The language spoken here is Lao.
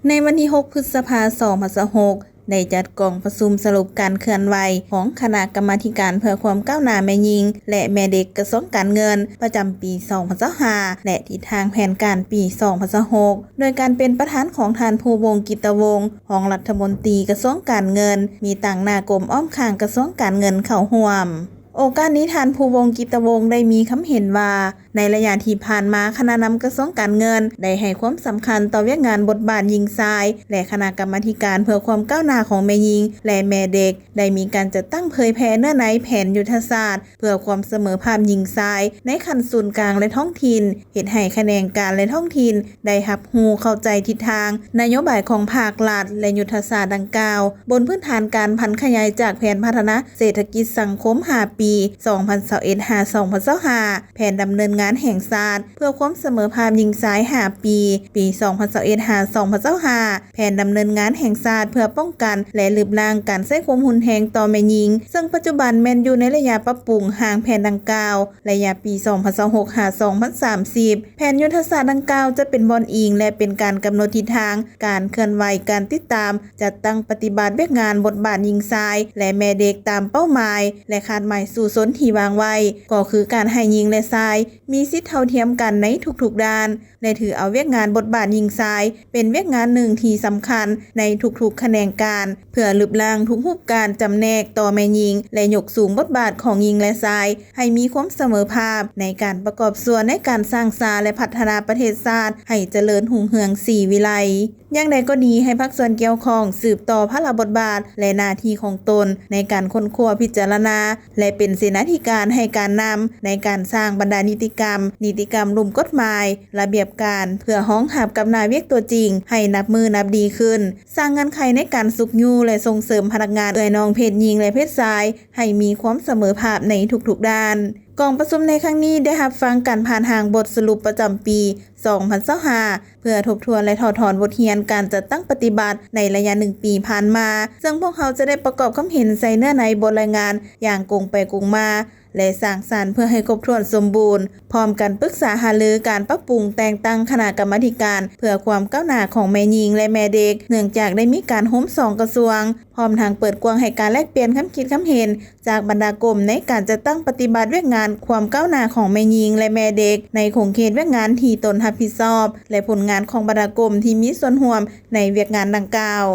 ໃນວັນທີຫົກ ພຶດສະພາ ສອງພັນຊາວຫົກ ໄດ້ຈັດກອງປະຊຸມສະຫຼຸບການເຄື່ອນໄຫວຂອງຄະນະກຳມາທິການເພື່ອຄວາມກ້າວໜ້າແມ່ຍິງ ແລະ ແມ່ເດັກ ກະຊວງການເງິນ ປະຈຳປີ ສອງພັນຊາວຫ້າ ແລະ ທິດທາງແຜນການປີ ສອງພັນຊາວຫົກ ໂດຍການເປັນປະທານຂອງທ່ານ ພູວົງ ກິດຕະວົງ ຮອງລັດຖະມົນຕີກະຊວງການເງິນ, ມີຕາງໜ້າກົມອ້ອມຂ້າງກະຊວງການເງິນເຂົ້າຮ່ວມ. ໂອກາດນີ້ ທ່ານ ພູວົງ ກິດຕະວົງ ໄດ້ມີຄຳເຫັນວ່າ ໃນໄລຍະທີ່ຜ່ານມາ ຄະນະນຳກະຊວງການເງິນໄດ້ໃຫ້ຄວາມສຳຄັນຕໍ່ວຽກງານບົດບາດຍິງຊາຍ ແລະ ຄະນະກຳມາທິການເພື່ອຄວາມກ້າວໜ້າຂອງແມ່ຍິງ ແລະ ແມ່ເດັກ ໄດ້ມີການຈັດຕັ້ງເຜີຍແຜ່ເນື້ອໃນແຜນຍຸດທະສາດເພື່ອຄວາມສະເໝີພາບຍິງຊາຍໃນຂັ້ນສູນກາງ ແລະ ທ້ອງຖິ່ນ, ເຮັດໃຫ້ຂະແໜງການ ແລະ ທ້ອງຖິ່ນ ໄດ້ຮັບຮູ້ເຂົ້າໃຈທິດທາງນະໂຍບາຍຂອງພາກລັດ ແລະ ຍຸດທະສາດດັ່ງກ່າວ ບົນພື້ນຖານການຜັນຂະຫຍາຍຈາກແຜນພັດທະນາເສດຖະກິດສັງຄົມຫ້າປີ ສອງພັນຊາວເອັດ ຫາ ສອງພັນຊາວຫ້າ, ແຜນດຳເນີນງານແຫ່ງຊາດເພື່ອຄວາມສະເໝີພາບຍິງຊາຍຫ້າປີ ປີ ສອງພັນຊາວເອັດ ຫາ ສອງພັນຊາວຫ້າ, ແຜນດຳເນີນງານແຫ່ງຊາດເພື່ອປ້ອງກັນ ແລະ ລຶບລ້າງການໃຊ້ຄວາມຮຸນແຮງຕໍ່ແມ່ຍິງ, ເຊິ່ງປັດຈຸບັນແມ່ນຢູ່ໃນໄລຍະປັບປຸງຮ່າງແຜນດັ່ງກ່າວ ໄລຍະປີ ສອງພັນຊາວຫົກ ຫາ ສອງພັນສາມສິບ. ແຜນຍຸດທະສາດດັ່ງກ່າວຈະເປັນບ່ອນອີງ ແລະ ເປັນການກຳນົດທິດທາງການເຄື່ອນໄຫວ, ການຕິດຕາມ, ຈັດຕັ້ງປະຕິບັດວຽກງານບົດບາດຍິງຊາຍ ແລະ ແມ່ເດັກຕາມເປົ້າໝາຍ ແລະ ຄາດໝາຍສູ້ຊົນທີ່ວາງໄວ້, ກໍຄືການໃຫ້ຍິງ ແລະ ຊາຍມີສິດເທົ່າທຽມກັນໃນທຸກໆດ້ານ ແລະ ຖືເອົາວຽກງານບົດບາດຍິງຊາຍເປັນວຽກງານໜຶ່ງທີ່ສຳຄັນໃນທຸກໆຂະແໜງການ ເພື່ອລຶບລ້າງທຸກຮູບການຈຳແນກຕໍ່ແມ່ຍິງ ແລະ ຍົກສູງບົດບາດຂອງຍິງ ແລະ ຊາຍ ໃຫ້ມີຄວາມສະເໝີພາບໃນການປະກອບສ່ວນໃນການສ້າງສາ ແລະ ພັດທະນາປະເທດຊາດໃຫ້ຈະເລີນຮຸ່ງເຮືອງສີວິໄລ. ຢ່າງໃດກໍດີ, ໃຫ້ພາກສ່ວນກ່ຽວຂ້ອງສືບຕໍ່ພາລະບົດບາດ ແລະ ໜ້າທີ່ຂອງຕົນໃນການຄົ້ນຄວ້າ, ພິຈາລະນາ ແລະ ເປັນເສນາທິການໃຫ້ການນຳໃນການສ້າງບັນດານິຕິກຳ, ນິຕິກຳລຸ່ມກົດໝາຍ, ລະບຽບການ ເພື່ອຮອງຮັບກັບໜ້າວຽກຕົວຈິງໃຫ້ນັບມື້ນັບດີຂຶ້ນ, ສ້າງເງື່ອນໄຂໃນການຊຸກຍູ້ ແລະ ສົ່ງເສີມພະນັກງານເອື້ອຍນ້ອງເພດຍິງ ແລະ ເພດຊາຍ ໃຫ້ມີຄວາມສະເໝີພາບໃນທຸກໆດ້ານ. ກອງປະຊຸມໃນຄັ້ງນີ້ໄດ້ຮັບຟັງການຜ່ານຮ່າງບົດສະຫຼຸບປະຈຳປີ ສອງພັນຊາວຫ້າ ເພື່ອທົບທວນ ແລະ ຖອດຖອນບົດຮຽນການຈັດຕັ້ງປະຕິບັດໃນໄລຍະໜຶ່ງປີຜ່ານມາ, ເຊິ່ງພວກເຮົາຈະໄດ້ປະກອບຄຳເຫັນໃສ່ເນື້ອໃນບົດລາຍງານຢ່າງກົງໄປກົງມາ ແລະ ສ້າງສັນເພື່ອໃຫ້ຄົບຖ້ວນສົມບູນ, ພ້ອມກັນປຶກສາຫາລືການປັບປຸງແຕ່ງຕັ້ງຄະນະກຳມາທິການເພື່ອຄວາມກ້າວໜ້າຂອງແມ່ຍິງ ແລະ ແມ່ເດັກ, ເນື່ອງຈາກໄດ້ມີການໂຮມສອງກະຊວງ, ພ້ອມທັງເປີດກວ້າງໃຫ້ການແລກປ່ຽນຄຳຄິດຄຳເຫັນ ຈາກບັນດາກົມໃນການຈັດຕັ້ງປະຕິບັດວຽກງານຄວາມກ້າວໜ້າຂອງແມ່ຍິງ ແລະ ແມ່ເດັກ ໃນຂົງເຂດວຽກງານທີ່ຕົນຮັບຜິດຊອບ ແລະ ຜົນງານຂອງບັນດາກົມທີ່ມີສ່ວນຮ່ວມໃນວຽກງານດັ່ງກ່າວ.